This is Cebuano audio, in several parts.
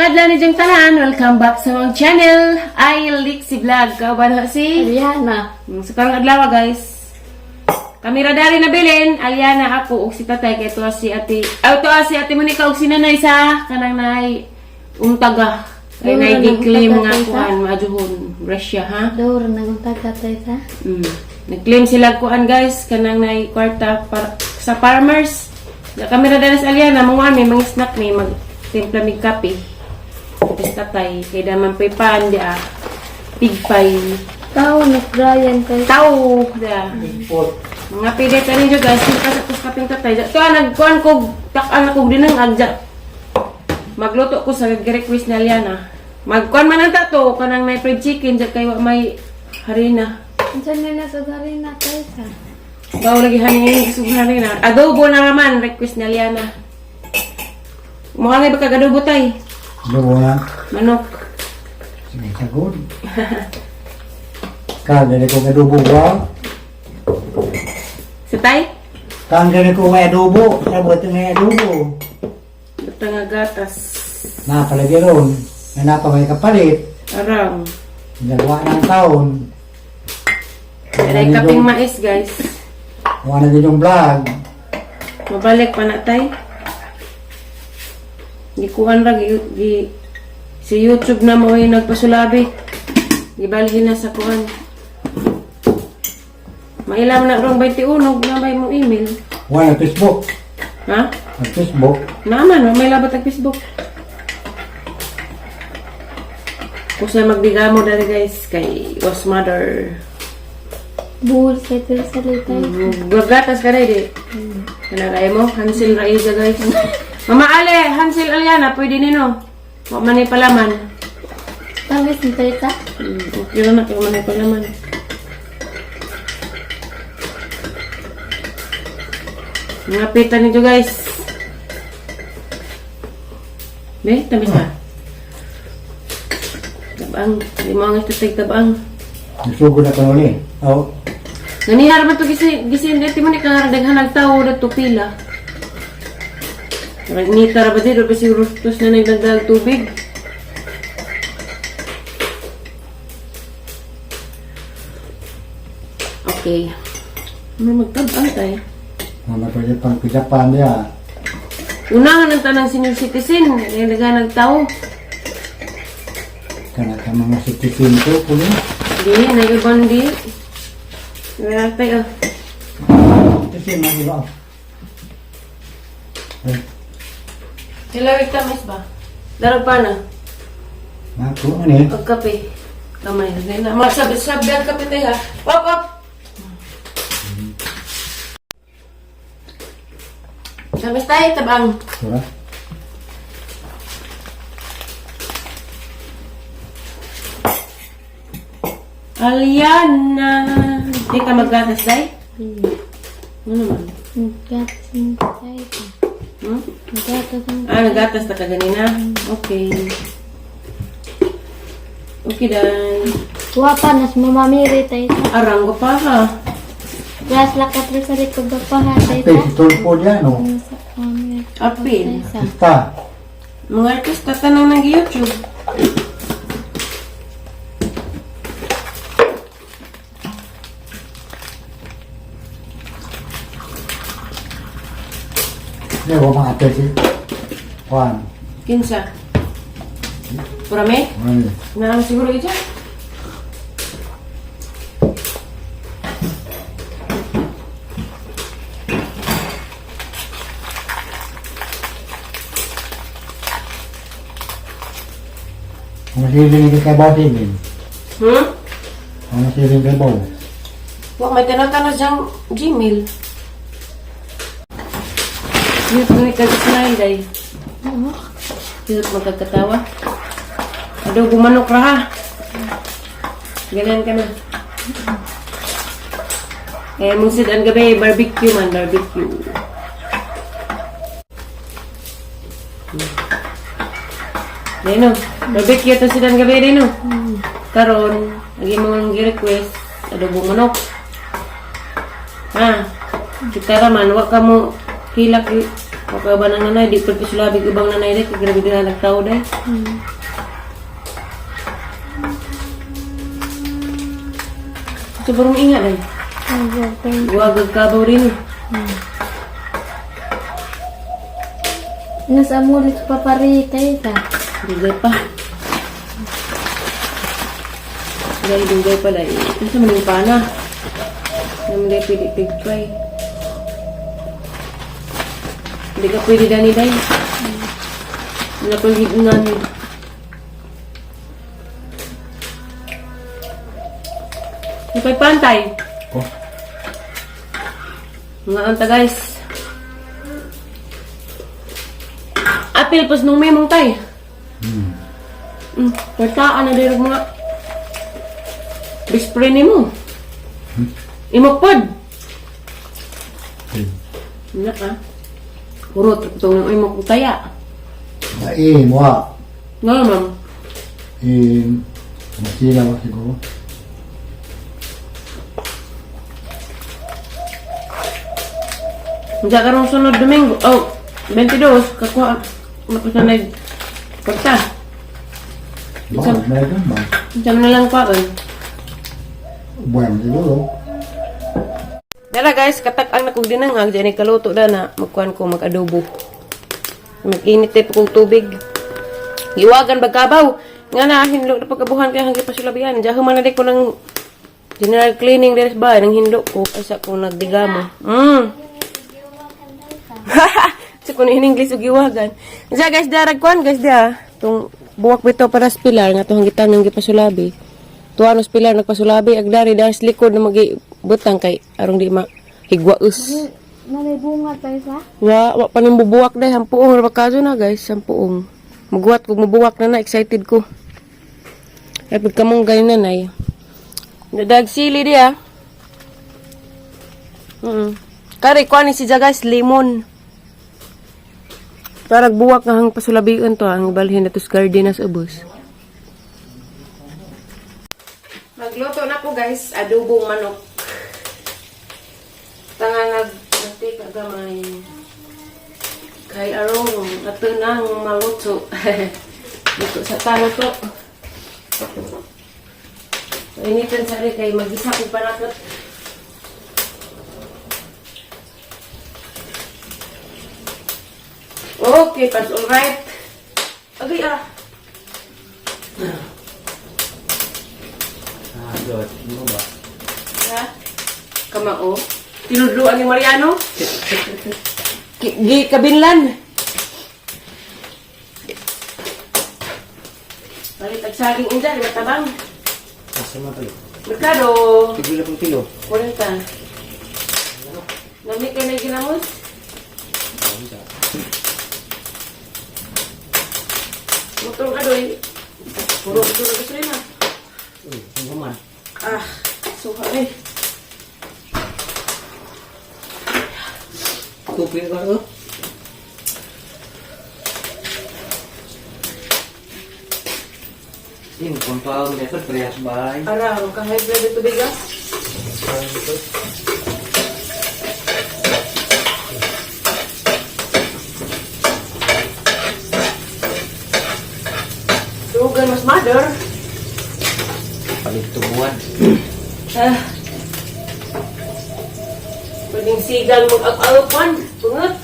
Maayong adlaw ni Jeng tanan. Welcome back sa among channel. I Lixie Vlog. Kauban ho si Ariana. Sa karong adlaw, guys. Kami ra dari na bilin, Aliana, ako ug si tatay kay tuwa si ate. Aw, tuwa si Ate Monica ug si nanay sa kanang nay untaga. Kay Duro nay na gi-claim untaga nga tay sa? kuan maajuhon. Russia ha. Doro nagunta ka tay sa. Nag-claim sila kuan, guys, kanang nay kwarta para sa farmers. Da kami ra dari sa Aliana, mga mi mga snack mi, mag timpla mig kape. Tapos tatay kay daman pay pan di ah. Pig pie. Tao ni Brian tay. Tao da. Mga pili ta ninyo, guys, kung sa kus kaping tatay. To ah, nagkuan ko tak-an ako din ang agja. Magluto ko sa request ni Aliana. Magkuan man ang tato kanang may fried chicken ja kay wa may harina. Unsa ni na sa harina tay sa? Bawo lagi hanin gusto harina. Adobo na naman request ni Aliana. Mukha nga ba kag adobo tay? Adobo na. Manok. Sige, sagod. Kan, dali ko may adobo ba? Sa tay? Kan, dali ko may adobo. Sabot may adobo. Basta nga gatas. Napalagi ron. May napa may kapalit. Arang. Nagawa ng taon. Ay, kaping mais, guys. Wala na din yung vlog. Mabalik pa na tay. Gikuan ra gi, gi si YouTube na mo yung nagpasulabi. Gibalhin na sa kuan. Mailam na rong 21 na may mo email. Wala na Facebook. Ha? Ang Facebook. Naman, may labot ang Facebook. Kusa magdigamo dali, guys, kay was mother. Bull sa tay sa tay. Gagatas ka na di. Kanagay mo, Hansel Raiza, guys. Mama Ale, Hansel Aliana, pwede nino. Wa man ni palaman. Tamis ni tay sa. Okay na na, kay wa man ni palaman. Mga pita nito, guys. Be, tamis na. Tabang, di mo ang istatag tabang. Nasugo na ko ulit. Oh, Nanihar man to gisin gisin dito mo ni kang daghan nagtawo dadto pila. Nita ra ba dito ba siguro tos na nagdagdag tubig. Okay. Ano magtabang tayo? Mama pwede pang Japan niya. Unahan ang tanang senior citizen, yung daghan nagtawo. Kana ka mga citizen ko, kulo. Di, nag-ibang di. Wala tayo. Citizen man iba. Eh, Hello, tamis ba? Darag pa na. naku, ano eh? Pagkape. Kamay. Na. Masabi, sabi ang kape tayo ha. Op, op! Tamis tayo, tabang. Sura? Aliana. Di ka maggatas, day? Ano naman? Gatas ni tay sa. Hmm? Gatas ni. Ah, naggatas na ka ganina? Okay. Okay, day. Wa pa nas mama Mary tay sa. Arang ko pa ha. Gas lakat rin sa likod pa ha tay Apil, sa. si Tulpo diyan, no? Sa mama Apil. Tay sa. Artista. Mga artista, tanong ng YouTube. Hindi, wa mga apil si Juan. Kinsa? Purame? Ay, Naang siguro ito? Ang masiling kay Baw Silin. Hmm? Ang masiling kay Baw. Wak may tanaw-tanaw siyang Gmail. Cute mo ni kag-smile, day. Oo. Cute mo kagkatawa. Ado, gumanok ra ha. Ganyan ka na. Kaya mong sid ang gabi, barbecue man, barbecue. Dino, barbecue to sid ang gabi, Dino. Karon, lagi mo ang request adobo manok. Ha? Kita raman, wa ka mo hilak, Pagkaba ng nanay, di pa sulabi ubang nanay dai, kay grabe na nagtao dai. Sobrang ingat dai. Ay, thank you. Wag kabaw rin. Nasa amulit pa pari kay ta. Dugay pa. Dai dugay pa dai. Unsa man yung pana? Naman dai pwede pig try. Hindi ka pwede dani dai. Wala pang hignan. Ipay pantay. Oh. Mga anta guys. Apil pas nung may mong tay. Pertaan na dito mga best friend nimo. Imo pod. Na ka. Puro itong imo kong taya. Na eh, mo Nga ma'am. Eh, masila ko siguro. Diyan karong sunod Domingo. Oh, 22 kakuha mapos na nag kwarta. Ba, meron ba? Diyan na lang pa. Bueno, siguro. Dara guys, katak ang nakog dinangag diyan ay kaluto da na magkuan ko mag-adobo. Mag-init tayo kog tubig. Giwagan bagkabaw. Nga na hinlo na pagkabuhan kay hanggang pasulabihan. Diyan human na di ko ng general cleaning diri sa bahay nang hinlo ko asa ko nagdigamo. Sa kuno in English ug giwagan. Diyan guys, darag kuan guys dia. Tung buwak bitaw para sa pilar nga tuong gitan ng gipasulabi. Tuwa nos pilar nagpasulabi ag dari dahil sa likod na magi butang kay arong di ma higwaus. Malay bunga tayo sa. Wa wa pa ning bubuwak dai hampuong ra kaso na guys, hampuong. Muguwat kog mubuwak na na excited ko. Ay pagkamunggay na nay. Dadag sili dia. Kare kuan ni si guys lemon. Parag buwak nga hang pasulabion to ang ibalhin na to sa garden sa ubos. Magluto na ko guys, adobong manok. Tangangag nati kagamay. Kay arong ato nang maluto. Luto sa talo to. Initan sa rin kay magisa ko panakot. Okay, pas alright. Agay ah. Ah, good. Ano ba? Ha? Kamao. Tinudluan ni Mariano. Gi kabinlan. Palit ang saging inda, di ba tabang? Asa man pala? Merkado, Tigil pong kilo. 40. Nami ka na ginamos? Mutong adoy. Puro puro gasolina. Uy, ano man? Ah, suha eh. Tupin ka oh. Yung compound dapat parehas bahay. Ara, magka-high blood ito bigas. Tugan mas mother. Palit tubuan. Ah. Pwedeng sigang mag-ag-alupan. Pungot.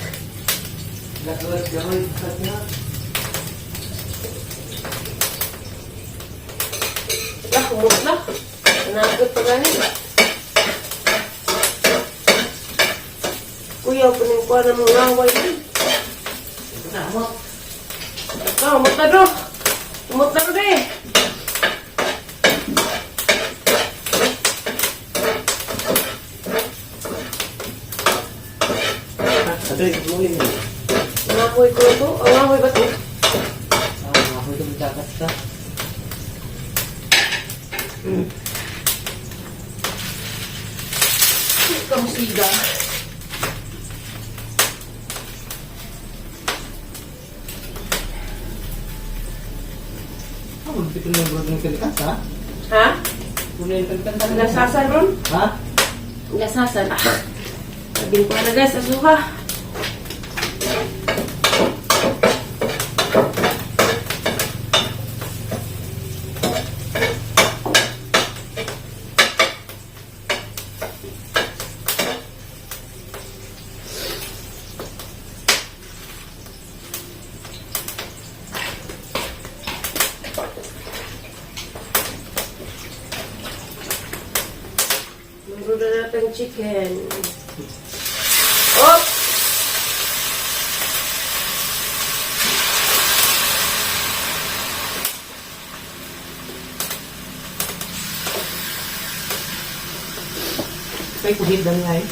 Gagawin, gawin, na. Lah, humot na. Nagot pa gani. Kuya, puning kuha na mga away na. Namot. Ah, umot na do. Umot na do de. Ato, mo yun. Ang ahoy ko to. Ang ahoy ba to? Ah, ako ito magkakat ka. Ikaw siga. Ah, magpito na yung ng kalikas, ha? Ha? Una yung kalikas. Nasasan ron? Ha? Nasasan. Ah. Sabing ko na guys, asuha. Sunod na natin chicken. Oh! May kuhit lang nga eh.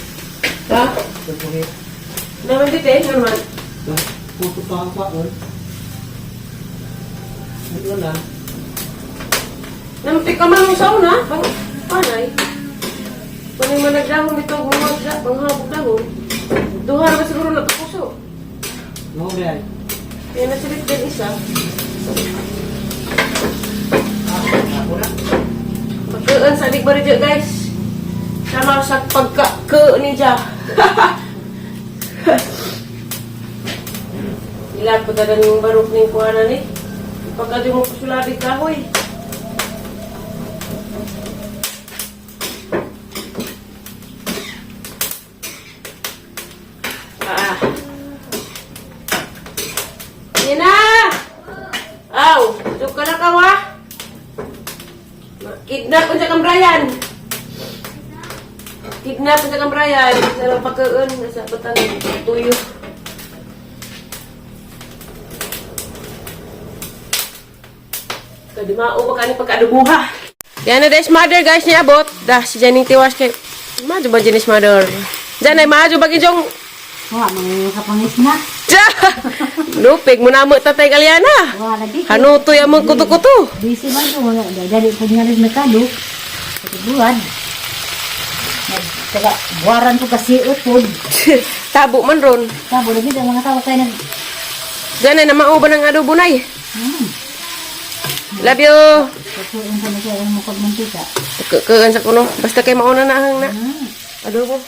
Ha? May kuhit. Naman dito eh, naman. Puto pa ang kwaon. Ano na? Nampi ka man mo sa una. Pang, panay. Panay man nagdahon ito, gumagda, panghabog dahon. Duha ra ba siguro nagkapuso? No, Brian. Kaya nasilit din isa. Ah, ako na. Pagkaan sa adik ba guys? Sama sa pagka-ke ni Ja. Ilan pa tadan yung barok ning kuha ni. Pagka di mo kusulabi kahoy. Ah. Nina! Aw, sug ka na ka wa? Kidnap unsa kang Brian. Kidnap unsa kang Brian. Sa lang pagkaon sa batang tuyo. Kadimao ba kani pagkaadubuha? Yan na des mother guys niya abot. Dah si Janing tiwas kay Majo ba Janis mother? Janay majo ba gijong? Wa mga kapangis na. Ja! Lupig mo na mo tatay Galiana. Wa lagi. Hanutoy among kuto-kuto. Busy man ko wala dali pud nga rin merkado. Buwan. Taga buwaran ko kasi upod. Tabo man ron. Tabo lagi ang mga tao kay nag Janay na mao ba ng adobo nay? Love you. Kasuon sa mga ang mukod mantika. Kean sa kuno. Basta kay mauna na hang na. Adobo.